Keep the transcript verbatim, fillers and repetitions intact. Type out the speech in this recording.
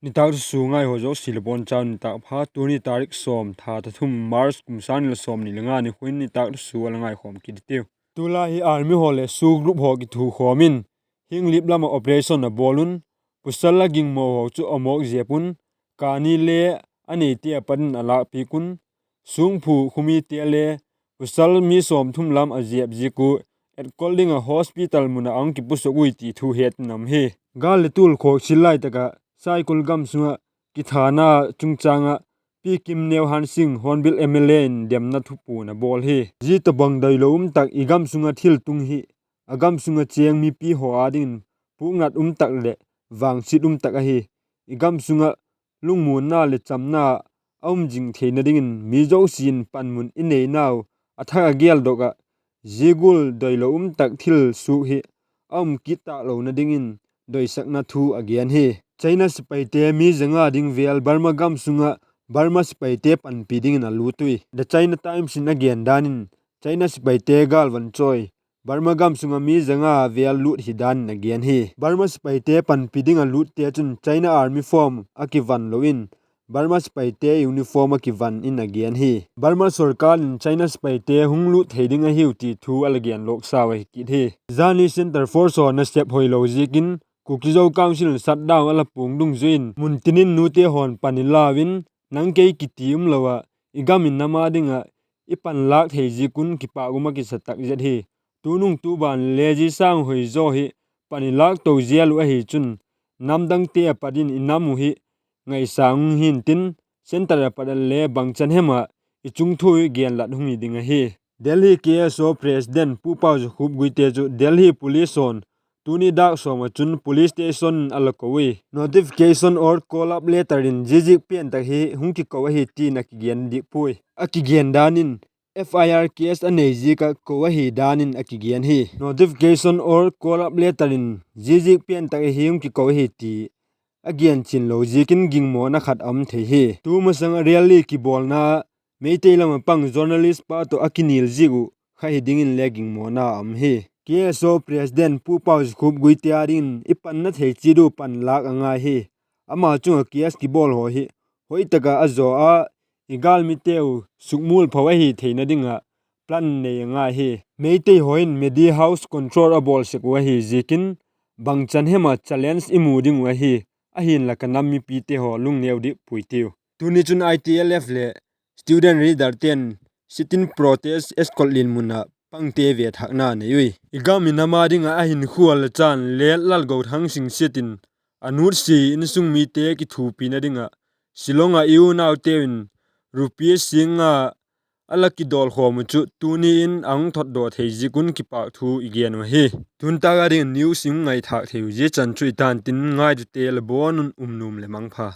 Nitâk thusuak ngai haw zosia le bawn chau nitâk pha. Tuni tarik sawm, tha thum, March, kum sâng ni le sawmni le nga ni khun nitâk thusuak a la ngaikhawm kit i tiu. Tulai hi army haw leh SoO group haw kithukhawm in, Henglep lam ah operation a bawl un, pasal a gingmaw haw chu a mawk zep un, kani le a neite a pat in a lâkpiak un, Sungphu khawmite le pasal mi sawmthum lam a zep ziak uh etkol ding ah hospital mun ah a hung kipusuk ui ti thu het in a um hi. Gâl le tual khawk sil lai tak ah Saikul gam sung ah kithana chungchâng ah Pi Kimneo Hansing, Hornbill MLA in demna thupuan a bawl hi. Zia tawhbang doilo um tak i gam sung ah thil tung hi, a gam sung ah chêng mipi haw â dingin puknat um tak leh vangsiat um tak ahi. I gam sung ah lungmuanna leh chamna a um zing theina dingin mi zosia in panmun i neinau a thak a geldok ah, zia gual doilo um tak thil suak hi a um kit tâk lona dingin doisakna thu a gen hi. China sipaite mi za nga ding vêl Burma gam sung ah Burma sipaite panpi dingin a lût ui. The China Times in a gen dan in, China sipaite gâl van chawi Burma gam sung ah mi za nga vêl lût hi dan in a gen hi. Burma sipaite panpi ding a lûtte chun China army form a kivan lo in, Burma sipaite uniform a kivan in a gen hi. Burma sorkar in China sipaite hung lût thei ding ahiu ti thu a la gen lawksau ahi kit hi. Zani Central Force haw nasep hoilo ziakin Kuki-Zo Council in shutdown a la puang dungzui in, muntin in nute haw'n pan i lau in, nang kei kiti umlo ah, i gam in nam â ding ah i panlâk thei ziak un kipâk um a kisa tak zet hi. Tunung tu ban le zia sâng hoi zaw hi pan i lâk to zel uh ahi chun, namdangte a pat in i nam uh hi ngaisâng hung hi'ntin, centre a pat a le bangchan hem ah i chungthu hi genlat hung hi ding ahi. Delhi K S O President Pu Pau Zakhup Guite chu Delhi Police haw'n tuni dâk sawm ah chun police station a la ko ui. Notification or call up letter in zia ziak pen tak hi hung kiko ahi ti'n a kigen dik puai. A kigen dan in F I R case a nei ziak ah ko ahi dan in a kigen hi. Notification or call up letter in zia ziak pen tak hi hung kiko ahi ti a gen chian lo ziakin gingmawna khat a um thei hi. Tu masang ah rally kibawlna Meitei lam ah pang journalist pa tawh a kinil ziak uh kha hi dingin le gingmawna a um hi. K S O President Pu Pau Zakhup Guite â dingin i panna thei chiat uh panlâk a ngai hi. Ama chung ah case kibawl haw hi hoi tak ah a zaw a, i gâlmiteu sukmualpho ahi theina ding ah plan nei a ngai hi. Meitei haw in Medi House control a bawl sek uh ahi ziakin, bangchan hem ah challenge i mu ding uh ahi, ahinla ka nam mipite haw lungneu dik puai tiu. Tuni chun I T L F leh student leaderte'n sit-in protest Scotland mun ah pangte ve thâkna nei ui. I gam i nam â ding ah a hinkhua la chan Late Lalgouthang Singsit in a nutsia insung mite kithuapina ding ah Shillong ah i unauteu in rupees sîng nga a la kidawlkhawm uh chu tuni in a hung thotdaw thei ziak un kipâk thu i gen uh ahi. Tuntâk â ding news i hung ngaithâk thei uh zia chan chu i tan tin, ngaitute la bawn un um nuam leh mangpha.